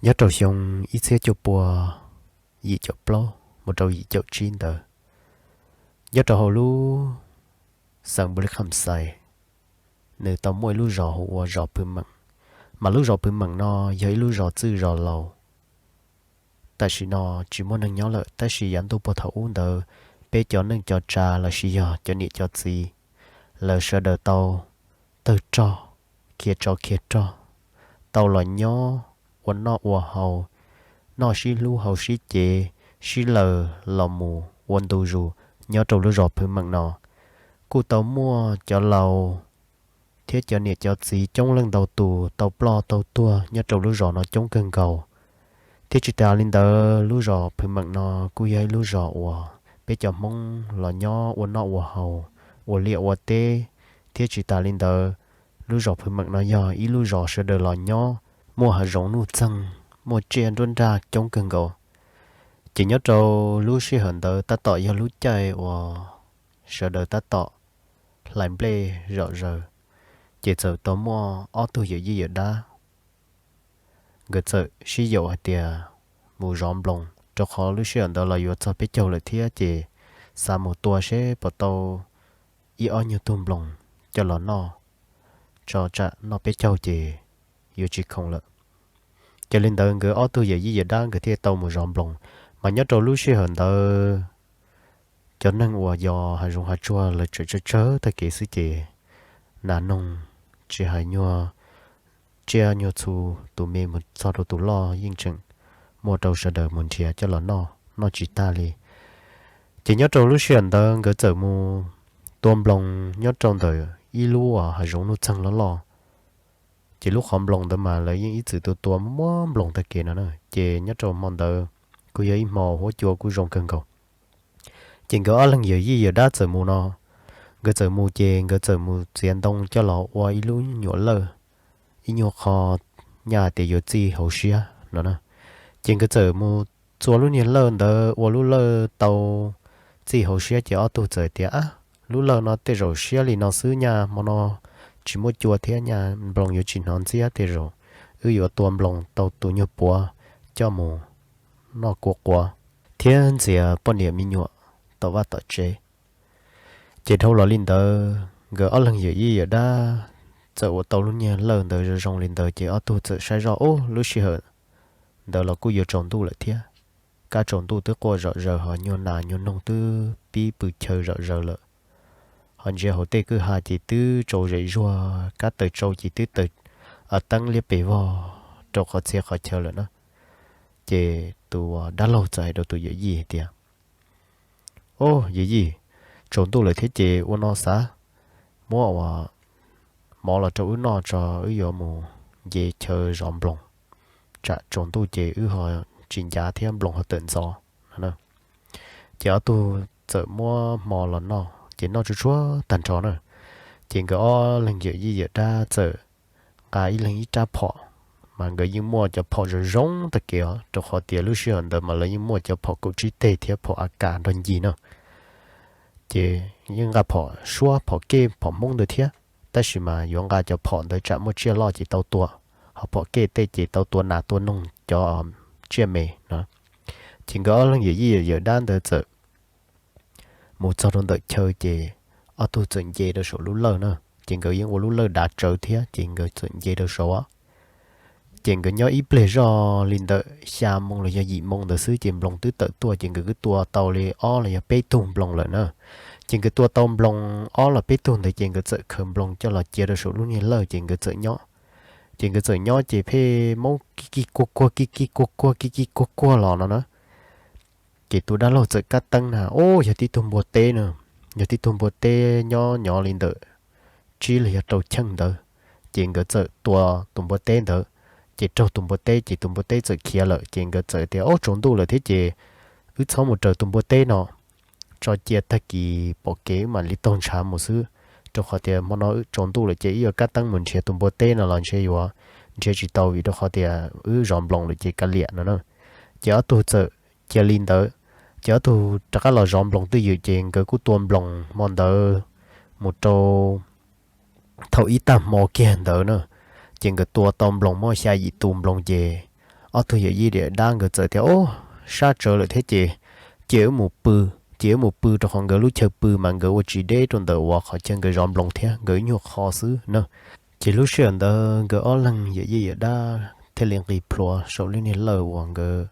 Nyob rau xyoo ib txhiab cuaj pua yim caum plaub mus rau yim caum tsib ntawd, nyob rau hauv lub xeev Npus Lis Kham Xais, nws tau muaj ib lub zos hu ua zos Phwv Meem. Mas lub zos Phwv Meem no yog ib lub zos txwj zos laus, tam sim no tsis muaj neeg nyob lawm, tab sis yav ntuj puag thaum ub ntawd, peb cov neej cov tsav los sis yog cov niam cov txiv, lawv sawv daws tau tawg rog, khiav tsov khiav rog, tau los nyob ua noj ua haus, noj sib hlub haus sib cev, sib laws los mus ua ntu zus nyob rau lub zos Phwv Meem no. Kuj tau muaj cov laus thiab cov niam cov txiv coob leej ntau tus tau ploj tau tuag nyob rau lub zos no coob kawg nkaus. Thiab tsis tas li ntawd, lub zos Phwv Meem no kuj yog ib lub zos uas peb cov Hmoob los nyob ua noj ua haus, ua liaj ua teb. Thiab tsis tas li ntawd, lub zos Phwv Meem no yog ib lub zos sawv daws los nyob, muaj hav zoov nuj txeeg, muaj tsiaj nruab nrag coob kawg nkaus. Ces nyob rau lub sij hawm ntawd tab tom yog lub caij uas sawv daws tab tom hlais nplej zom zaws, ces txawm tau muaj ob tug yawm yij yawm dab, nkawd txawm sib yaum hais tias mus zov nploos, rau qhov lub sij hawm ntawd los yuav txog peb caug lawm thiab, ces xav mus tua seb puas tau ib ob nyuag tug nploos coj los noj, tso tsam noj peb caug ces yuav tsis khoom lawm. Ces li ntawd nkawd ob tug yawm yij yawm dab nkawd thiaj tau mus zov nploos. Mas nyob rau lub sij hawm ntawd, cov neeg uas yos hav zoov hav tsuag lawv tseem tsawg tsawg tag kev xwb ces nas noog, tsis hais nyuag tsiaj nyuag txhu, tus me mus txog rau tus loj yeej tseem muaj rau sawv daws mus nrhiav coj los noj, noj tsis tag li. Ces nyob rau lub sij hawm ntawd nkawd txawm mus tua nploos nyob rau ntawm ib lub hav zoov nuj txeeg loj loj. Ces lub qhov nploos ntawd mas lawv yeej ib txwm tua tua muab nploos tag kev no na. Ces nyob rau hmo ntawd kuj yog ib hmo huab cua kuj zoo kawg nkaus. Ces nkawd ob leeg yawm yij yawm dab txawm mus no, nkawd txawm mus ces nkawd txawm mus txiav ntoo coj los ua ib lub nyuam lawj, ib nyuag qho nyaj tias yuav txij hauv siab no na. Ces nkawd txawm mus txua lub niag lawj ntawd, ua lub lawj tau txij hauv siab ces ob tug txawm tias, Ab, lub lawj no tej zaum siab li no xwb, nyaj hmo no tsis muaj cua thiab nyaj nploos yuav tsis hnov ntxiab, tej zaum wb yuav tua nploos tau tus nyuag puav coj mus noj kuav quav thiab ntxias poj niam me nyuam tom vaj tom tsev. Ces dhau los li ntawd nkawd ob leeg yawm yij yawm dab txawm ua tau lub niag lawj ntawd zoo zoo li ntawd ces ob tug txawm saib zoj, Ub, lub sij hawm ntawd los kuj yuav tsaus ntuj lawm thiab. Kab tsaus ntuj twb quaj zom zaws, ho nyuag nas nyuag noog twb pib pw chaw zom zaws lawm, ho ntsia hauv tej kwj ha ces twb tsaus zem zuag, kab taws tsau ces twb taws teeb liab pes vog rau qhov txhia qhov chaw lawm na. Ces tus dab laug txawm hais rau tus yawm yij hais tias, Ob, yawm yij, tsaus ntuj lawm thiab ces ua no xav, muab ua mov los rau wb noj tso, wb yuav mus nce chaw zov nploos, tsam tsaus ntuj ces wb ho tsis ncav thiab nploos ho tawm ntxov no. Ces ob tug txawm muab hmo los noj ces noj tsuag tsuag tag nrho na. Ces nkawd ob leeg yawm yij yawm dab txawm nqa ib leeg ib rab phom, mas nkawd yeej muaj cov phom zoo zoo tag kev os, rau qhov tias lub sij hawm ntawd mas lawv yeej muaj cov phom kaum tsib teg thiab phom A K nrog ncig no. Ces yeej nqa phom suab phom kej phom Hmoob ntawd thiab, tab sis mas yuav nqa cov phom ntawd tsam muaj tsiaj loj ces tau tua, ho phom kej tej ces tau tua nas tua noog cov tsiaj me no. Ces nkawd ob leeg yawm yij yawm dab ntawd txawm mus txog rau ntawm chaw ces ob tug txawm nce rau saum lub lawj na. Ces nkawd yeej ua lub lawj dav tsawv thiab ces nkawd txawm nce rau saud. Ces nkawd nyob ib pliag zoj li ntawm xya moo los yog yim moo ntawd xwb ces nploos twb tawm tuaj ces nkawd twb tua tau li ob los yog peb tug nploos lawm na. Ces nkawd tua tau nploos ob los peb tug ntawd ces nkawd txawm khaws nploos coj los cia rau saum lub niag lawj ces nkawd txawm nyob. Ces nkawd txawm nyob ces pheej maub kij kij kuag kuag kij kij kuag kuag kij kij kuag kuag los no na. Ces tus dab laug txawm kab teeb na, Ub, yog tib tug npua teb na, yog tib tug npua teb nyob nyob li ntawm tsib los yog rau cheej ntawd. Ces nkawd txawm tua tus npua teb ntawd, ces raug tus npua teb ces tus npua teb txawm khiav lawm. Ces nkawd txawm tias, Ob, tsaus ntuj lawm thiab ces wb txhob mus raws tus npua teb no, tso cia tag kis pom kev wb mam li taug ntshav mus xwb, rau qhov tias hmo no tsaus ntuj lawm ces wb yuav kab teeb mus nrhiav tus npua teb no los ntshe yuav nrhiav tsis tau vim rau qhov tias wb zov nploos lawm ces kav liam no na. Ces ob tug txawm cia li ntawd, ces ob tug rov qab los zov nploos twj ywm ces nkawd kuj tua nploos hmo ntawd mus rau thaum ib tag hmo kiag ntawd na. Ces nkawd tua tau nploos muaj xya yim tus nploos ces ob tug yawm yij yawm dab nkawd txawm tias, Ob, sab tsawv lawm thiab ces, ces wb mus pw, ces wb mus pw rau qhov nkawd lub chaw pw mas nkawd ua tsis deb rau ntawm uas qhov chaw nkawd zov nploos thiab, nkawd nyuag qho xwb na. Ces lub sij hawm ntawd nkawd ob leeg yawm yij yawm dab thiaj li nqis plhuav saum lub niag lawj uas nkawd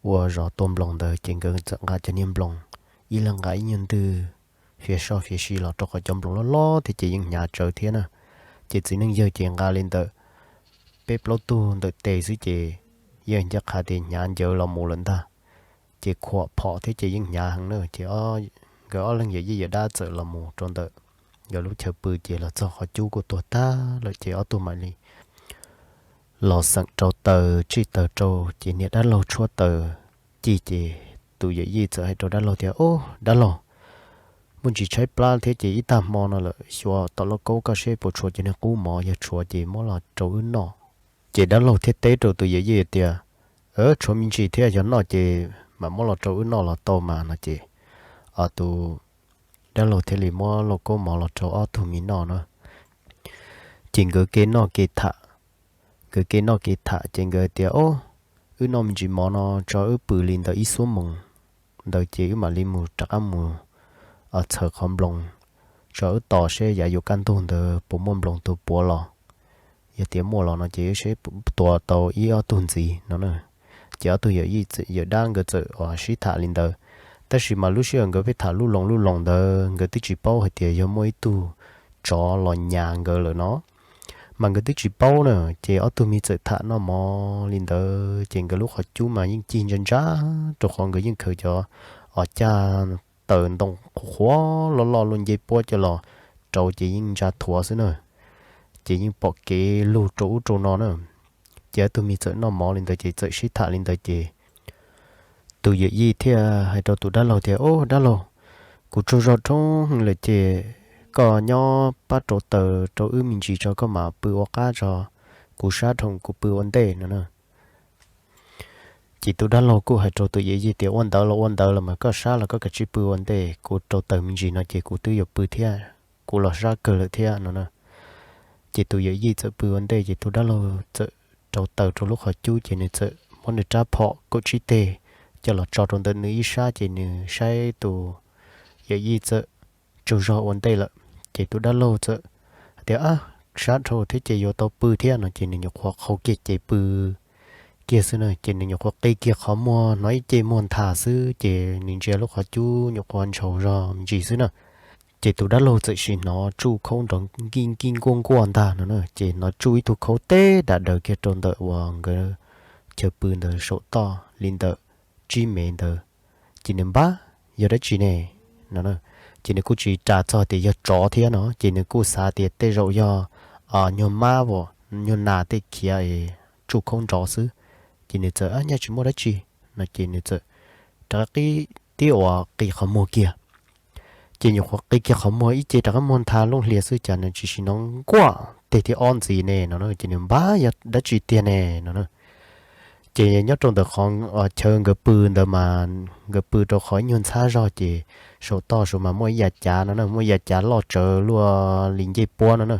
ua zov tua nploos ntawd, ces nkawd txawm nqa cov niag nploos, ib leeg nqa ib nyuag ntwg, fiav soj fiav si los rau qhov cov nploos loj loj thiab ces yeej hnyav tsawv thiab na. Ces txiv neej yawg ces nqa li ntawm peb plaub tug ntawm tes xwb ces yeej ncaj qha tias hnyav ncawv los mus lawm ntag. Ces khuam phom thiab ces yeej hnyav heev na, ces nkawd ob leeg yawm yij yawm dab txawm los mus rau ntawm nkawd lub chaw pw, ces los txog qhov cub kuj tuag tag lawm, ces ob tug mam li los xeem rau taws tsij taws rau, ces niam dab laug tshuab taws ci, ces tus yawm yij txawm hais rau dab laug tias, Ob, dab laug, muaj ntsis tshaib plab thiab ces ib tag hmo no lawm, xyuas tom lauj kaub koj seb puas tshuav cov niag qub mov, yog tshuav ces muab los rau wb noj. Ces dab laug thiaj teb rau tus yawm yij tias, Tshuav me ntsis thiab, yog noj ces mam muab los rau wb noj los tau mas, no ces tus dab laug thiaj li muab lauj kaub mov los rau ob tug me noj na. Ces nkawd kev noj kev tham, nkawd kev noj kev tham ces nkawd tias, Ob, wb noj me ntsis mov no tso wb pw li ntawm ib xuab moos ntawd ces wb mam li mus rov qab mus txhawv qhov nploos, tso wb tos seb yav yuav kaj ntug ntawd puas muaj nploos tus puav los, yog tias muaj los no ces wb seb tua tau ib ob tug ntxiv, no na. Ces ob tug yawm yij yawm dab nkawd txawm sib tham li ntawd, tab sis mas lub sij hawm nkawd pheej tham lub loo lub loo ntawd nkawd twb tsis paub hais tias yog muaj ib tug tsov los nyas nkawd lawm no, mas nkawd twb tsis paub na. Ces ob tug me txawm tham noj mov li ntawd ces nkawd lub qhov cub mas yeej cig ntsa ntsa, rau qhov nkawd yeej khaws cov os caj taws ntoo qhuav qhuav loj loj luaj ncej puab coj los rau ces yeej ntsa thuav xwb na, ces yeej pom kev lug rau ub rau no na. Ces ob tug me txawm noj mov li ntawd ces txawm sib tham li ntawd ces tus yawm yij thiaj hais rau tus dab laug tias, Ob, dab laug, kuv tsaug zog dhau lawm ces koj nyob pab rauv taws rau wb me ntsis tso koj mam pw ua qab tso, kuv sab dhau kuv pw ua ntej, no na. Ces tus dab laug kuj hais rau tus yawm yij tias, Ua ntawd los ua ntawd los mas koj sab los koj kav tsij pw ua ntej, kuv rauv taws me ntsis no ces kuv twb yuav pw thiab, kuv los sab kawg lawm thiab, no na. Ces tus yawm yij txawm pw ua ntej ces tus dab laug txawm rauv taws rau lub qhov cub ces nws txawm muab nws rab phom kaum tsib teg coj los tso rau ntawm nws ib sab ces nws saib tus yawm yij txawm tsaug zog ua ntej lawm. Ces tus dab laug txawm hais tias, Ab, sab dhau thiab ces yuav tau pw thiab, no ces nws nyuam qhuav qhau kiag ces pw kiag xwb na. Ces nws nyuam qhuav qi kiag qhov muag, hnov ib ce muag ntha xwb ces nws ntsia lub qhov cub nyuam qhuav ntshaus zog me ntsis xwb na. Ces tus dab laug txawm sim hnov tsuj khaub nrov nkij nkij nkuaj nkuaj ntag no na, ces hnov tsuj ib tug khaub teb dav daws kiag rau ntawm uas nkawd chaw pw ntawd saum toj li ntawm tsib mev ntawd. Ces nws npab, Yog dab tsi ne? No, ces nws kuj tsis ras txog tias yog tsov thiab no, ces nws kuj xav tias tej zaum yog nyuag mab, nyuag nas tej khiav es tsuj khaub nrov xwb. Ces nws txawm, Ab, nyaj tsis muaj dab tsi, no ces nws txawm rov qab qib tib uas qi qhov muag kiag. Ces nyuam qhuav qi kiag qhov muag ib ce rov qab muag ntha looj hlias xwb cas nws tsis sim hnov nkuaj teg thiab ob ntxiv ne no, ces nws npab, Yog dab tsi tiag ne? No. Ces nyob rau ntawm qhov chaw nkawd pw ntawd mas nkawd pw rau qhov ib nyuag ntxhab zog ces saum toj saud mas muaj ib yav cav no na, muaj ib yav cav loj tsawv luaj li ncej puab no na.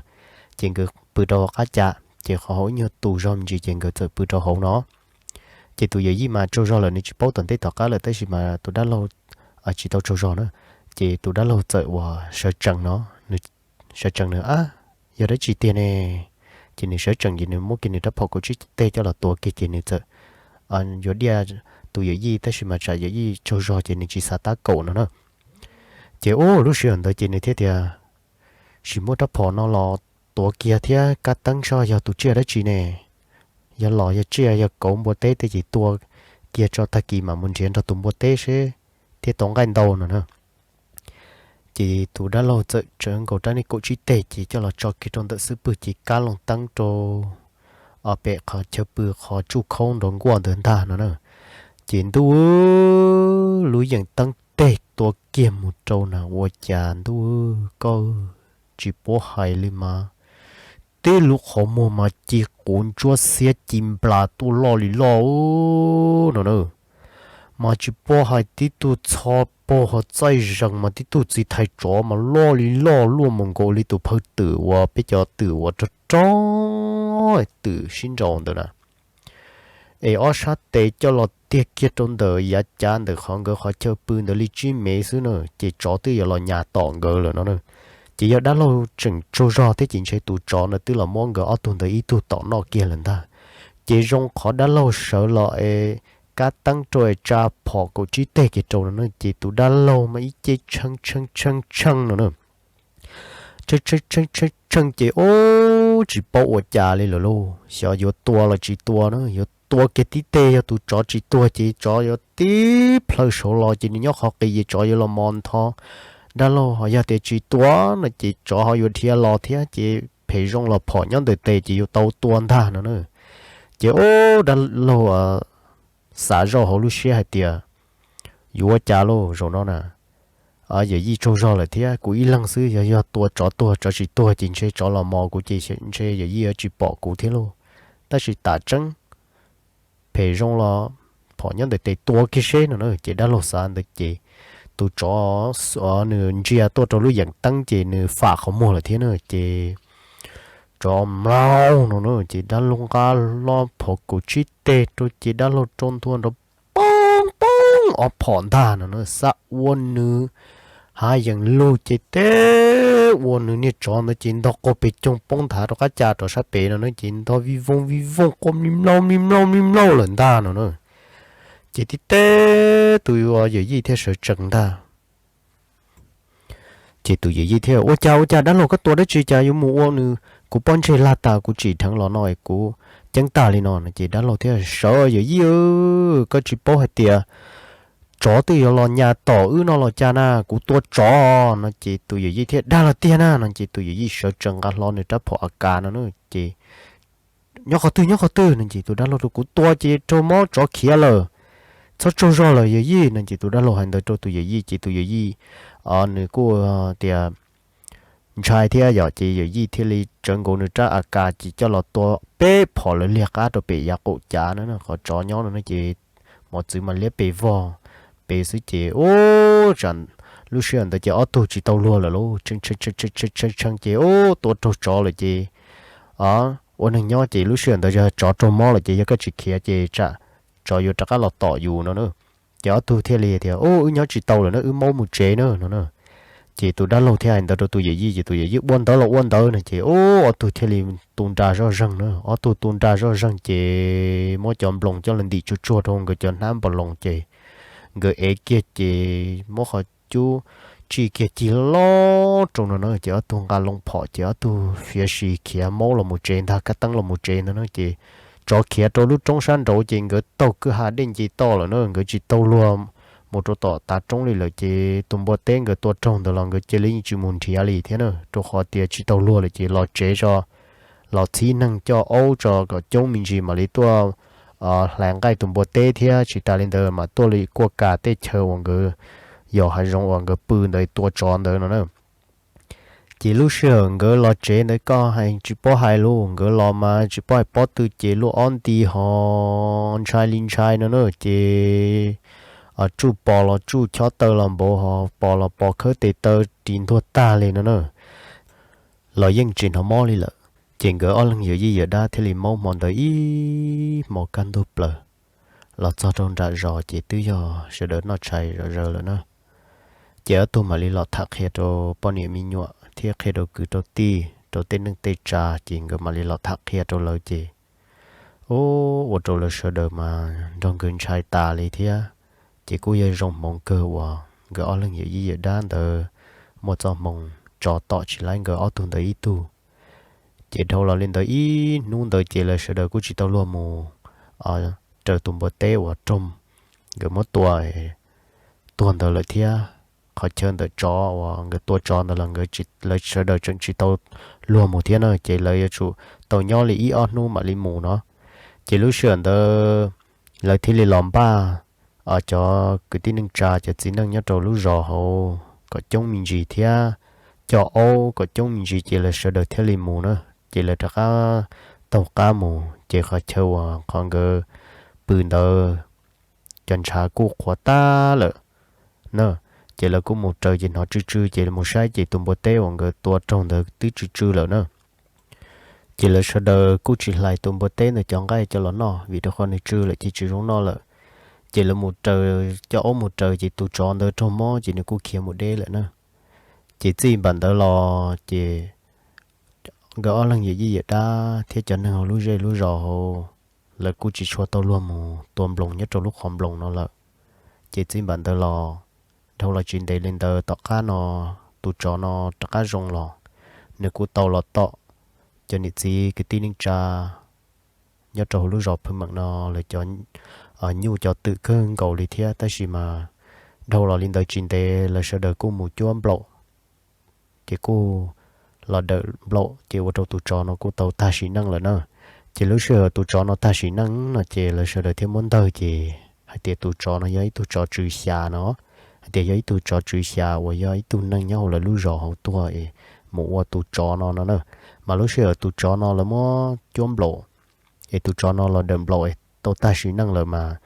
Ces nkawd pw rau hauv qab cav ces qhov hauv ib nyuag tus zog me ntsis ces nkawd txawm pw rau hauv no. Ces tus yawm yij mas tsaug zog lawm nws tsis paub tom ntej tom qab lawm tab sis mas tus dab laug tsis tau tsaug zog na. Ces tus dab laug txawm uas sawv tsees no, sawv tsees nws, Ab, yog dab tsi tiag ne? Ces nws sawv tsees ces nws muab kiag nws rab phom kaum tsib teg coj los tuav kiag ces nws txawm yuav diaj tus yawm yij tab sis mas tsam yawm yij tsaug zog ces nws tsis xav tab kaum no na. Ces ub lub sij hawm ntawd ces nws thiaj tias, Sim muab rab phom no los tuav kiag thiab kab teeb soj yog tus tsiaj dab tsi ne? Yog los yog tsiaj yog kauv npua teb tej ces tua kiag tso tag kis mam mus nrhiav nrog tus npua teb seb thiaj tau nqaij ntau no na. Ces tus dab laug txawm tsawv nkaus rab niag kaum tsib teg ces coj los tso kiag rau ntawm xub pwg ces kab loo teeb rau pem qhov chaw pw qhov tsuj khaub nrov nkuaj ntawd ntag no na. Ces ntuj, lub yeem teeb teg tua kiag mus rau na ua cas ntuj, koj tsis paub hais li mas tib lub qhov muag mas ci quv ntsuab xiab ci nplas tuaj loj li loj no na. Mas tsis paub hais tib tug txho paug ho txaij zees mas tib tug txiv thais tsov mas loj li loj luaj mus nkaus li tus phawj twm uas peb cov twm uas rog rog twm sib nraus ntawd na. es ob sab tes coj los tiag kiag rau ntawm yav cav ntawm qhov nkawd qhov chaw pw ntawd li tsib mev xwb na, ces tsov twb yuav los nyas tom nkawd lawm no na. Ces yog dab laug tseem tsaug zog thiab ces ntshe tus tsov ntawd twb los muab nkawd ob tug ntawd ib tug tom noj kiag lawm ntag. Ces zoo qhov dab laug sawv los es kab teeb rau es tsa phom kaum tsib teg kiag rau no na, ces tus dab laug mas ib ce tshee tshee tshee tshee no na. Tshee tshee tshee tshee ces ub tsis paub ua cas li lawm lauj, xyov yuav tua los tsis tua na, yuav tua kiag tib teg, yog tus tsov tsis tuag ces tsov yuav tib plhaw saud los ces nws nyob qhov qis ces tsov yuav los mos ntho dab laug, ho yog tias tsis tua no ces tsov ho yuav dhia los thiab ces phem zoo los phom nyob ntawm tes ces yuav tau tua ntag no na. Ces ub dab laug xav zoj hauv lub siab hais tias, yuav ua cas lauj, zaum no na, yawm yij tsaug zog lawm thiab, kuv ib leeg xwb, yog yog tua tsov tuag tsov tsis tuag ces ntshe tsov los mos kuv ces ntshe yawm yij yuav tsis pom kuv thiab lauj. Tab sis tam tseeb phem zoo los phom nyob ntawm tes, tua kiag seb no na. Ces dab laug xav ntawd ces tus tsov nws ntsia tuaj rau lub yeem teeb ces nws fam qhov muag lawm thiab na, ces tsov mlaug no na, ces dab laug nqa los phom kaum tsib teg rau ces dab laug rau ntua nrov poob poob ob phom ntag no na, xav ua nws hav yeem lug ces teb ua nws niag tsov ntawd ces ntog quaj pes coog poob nthav rau qab ca rov sab pem no na, ces ntog vij voog vij voog quaj mli mlaug mli mlaug mli mlaug lawm ntag no na. Ces tib teb tus yawm yij thiaj sawv tsees ntag. Ces tus yawm yij thiaj, ua cas ua cas dab laug, koj tua dab tsi cas yuav mus ua nws kuv pob ntseg lag tas, kuv tsim dheev los no kuv ceeb tag li no no. Ces dab laug thiaj sawv, yawm yij, koj tsis paub hais tias tsov twb yuav los nyas tom wb no los cas na, kuv tua tsov no. Ces tus yawm yij thiaj, dag los tiag na no. Ces tus yawm yij sawv tsees nqa hlo nws rab phom a kas no na, ces nyob qhov twg nyob qhov twg no. Ces tus dab laug rau, kuv tua ces raug mob tsov khiav lawm, txhob tsaug zog lawm yawm yij no. Ces tus dab laug hais ntawd rau tus yawm yij ces tus yawm yij nws kuj tias ntshai thiab yom, ces yawm yij thiaj li tsawv nkaus nws rab a kas ces coj los tua peb phom lawv liag qab rau pem yav qaum cav na, qhov tsov nyob no na. Ces mos txwv mas liab pes vog pes xwb ces ub, tsam lub sij hawm ntawd ces ob tug tsis tau luag lawm lauj, tshee tshee ces ub tua raug tsov lawm ces ua neeg nyob ces lub sij hawm ntawd yog tsov raug mob lawm ces yog koj tsis khiav ces tsam tsov yuav rov qab los tom yus no na. Ces ob tug thiaj li tias, ub, wb nyob tsis tau lawm na, wb maub mus tsev na no na. Ces tus dab laug thiaj hais ntawd rau tus yawm yij ces tus yawm yij ua ntawd los ua ntawd no ces ub, ob tug thiaj li tu nra zoj zeeg na. Ob tug tu nra zoj zeeg ces muab cov nploos coj los ntim tsuag tsuag rau nkawd cov hnab nploos ces nkawd ev kiag ces muab qhov cub tsij kiag cig loj loj rau no na. Ces ob tug nqa loo phom ces ob tug fiav sis khiav maub los mus tsev ntag, kab teeb los mus tsev ntag na. Ces tsov khiav rau lub roob sab nraud ces nkawd taug kwj ha dej nce toj lawm na, nkawd tsis tau luag mus rau tom tav roob li lawm. Ces tus npua teb nkawd tua raug ntawd los nkawd cia li yeej tsis mus nrhiav li thiab na, rau qhov tias tsis tau luag lawm ces los tsev tso, los txhib neeg coj aub tso kom coob me ntsis mam li tuaj hlais nqaij tus npua teb thiab tsis tas li ntawd mas tuaj li kuaj kas tej chaw uas nkawd yos hav zoov uas nkawd pw ntawd tua tsov ntawd no na. Ces lub sij hawm nkawd los tsev ntawd koj hais tsis paub hais lauj, nkawd los mas tsis paub hais pob tw ces luaj ob nti ho ntshai li ntshai no na. Ces tsuj pos los tsuj chob taw los npaum ho pos los pos khawb tes taw ris ntuag tag li no na. Los yeej tsis hnov mob li lawm. Ces nkawd ob leeg yawm yij yawm dab thiaj li maub hmo ntawd ib hmo kaj ntug plaws. Los txog rau nram zos ces twb yog sawv daws noj tshais zom zaws lawm na. Ces ob tug mam li los tham qhia rau poj niam me nyuam thiab qhia rau kwv rau tij rau tej neej tej tsa, ces nkawd mam li los tham qhia rau lawv ces ua rau lawv sawv daws mas nrog nkawd ntshai tas li thiab. Ces kuj yog zoo hmoov kawg uas nkawd ob leeg yawm yij yawm dab ntawd muaj txoj hmoo tso tom tsis laib nkawd ob tug ntawd ib tug. Ces dhau los li ntawd ib hnub ntawd ces lawv sawv daws kuj tsis tau luag mus raws tus npua teb uas raug nkawd muab tua tuag ntawd lawm thiab. Qhov chaw ntawm tsov uas nkawd tua tsov ntawd los nkawd, lawv sawv daws tseem tsis tau luag mus thiab na, ces lawv yuav tsum tau nyob li ib ob hnub mam li mus no. Ces lub sij hawm ntawd lawv thiaj li los npaj cov kwv tij neej tsa cov txiv neej nyob rau lub zos hauv kom coob me ntsis thiab coj aub kom coob me ntsis ces lawv sawv daws thiaj li mus na. Ces lawv rov qab taug qab mus ces qhov chaw uas qhov nkawd pw ntawd cov ntshav kuj qhuav tag lawm na. Ces lawv kuj mus raws ces hnov tsw tsw ces mus saib ces tus npua teb uas nkawd tua raug ntawd twb tsw tsw lawm na. Ces lawv sawv daws kuj tsis hlais tus npua teb ntawd cov nqaij coj los noj vim rau qhov nws tsw lawm ces tsis zoo noj lawm. Ces lawv mus raws, coj aub mus raws ces tus tsov ntawd raug mob ces nws kuj khiav mus deb lawm na. Ces txij npam ntawd los ces nkawd ob leeg yawm yij yawm dab thiab cov neeg hauv lub zej lub zos hauv, lawv kuj tsis tshua tau luag mus tua nploos nyob rau lub qhov nploos no lawm. Ces txij npam ntawd los, dhau los tsis ntev li ntawd tom qab no, tus tsov no rov qab zoo los, nws kuj tau los tom cov niam txiv kwv tij neej tsa nyob rau hauv lub zos Phwm Meem no lawv cov nyuj cov twm kawg nkaus li thiab. Tab sis mas dhau los li ntawd tsis ntev lawv sawv daws kuj mus cuab nplaum, ces kuj los dawm nplaum ces ua rau tus tsov no kuj tau tag sim neej lawm na. Ces lub sij hawm tus tsov no tag sim neej no ces lawv sawv daws thiaj muab ntawg ces hais tias tus tsov no yog ib tug tsov tswv xya no, hais tias yog ib tug tsov tswv xya uas yog ib tug neeg nyob hauv lawv lub zos hauv tuag es mus ua tus tsov no no na. Mas lub sij hawm tus tsov no lawv muab cuab nplaum, es tus tsov no los dawm nplaum es tau tag sim neej lawm mas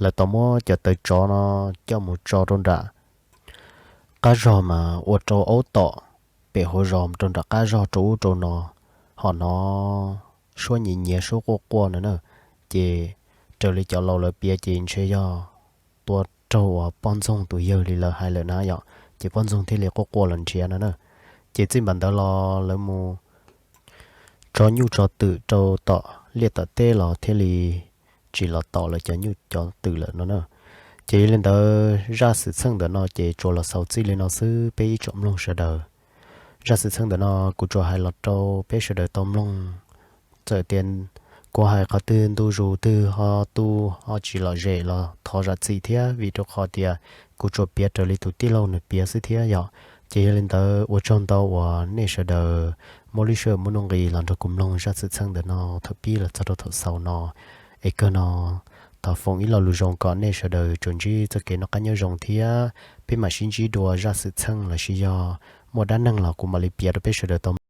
lawv tau muab cov taw tsov no coj mus tso rau nram qab zog mas ua rau aub tom pem hauv zos rau nram qab zog rau ub rau no, ho hnov suab nyiav nyiav suab quaj quaj no na. Ces raws li cov laus lawv piav ces ntshe yog tua raug uas poj ntxoog tus yawg li lawv hais lawm na yom, ces poj ntxoog thiaj li quaj quaj los nrhiav no na. Ces txij npam ntawd los lawv mus tso nyuj tso twm rau tom liaj tom teb los thiaj li tsis los tom lawv cov nyuj cov twm lawm no na. Ces yog li ntawd zaj xwm txheej ntawm no ces tsuas los xaus txij li no xwb peb ib tsoom mloog sawv daws. Zaj xwm txheej ntawm no kuv tsuas hais los rau peb sawv daws tau mloog. Txawm tias kuv hais qhov twg ntu zus twg ho tu ho tsis lom zem los thov zam txim thiab vim rau qhov tias kuv tsuas piav raws li tus tij laug nws piav xwb thiab yom. Ces yog li ntawd ua tsaug ntau uas nej sawv daws muaj lub sij hawm muaj nuj nqis los nrog kuv mloog zaj xwm txheej ntawm no thaum pib los txog rau thaum xaus no. Es kawg no thov foom ib lo lus zoo kom nej sawv daws tsuas ntsib txoj kev noj qab nyob zoo thiab peb mam sib ntsib dua zaj xwm txheej los sis yog muaj dab neeg los kuv mam li piav rau peb sawv daws tau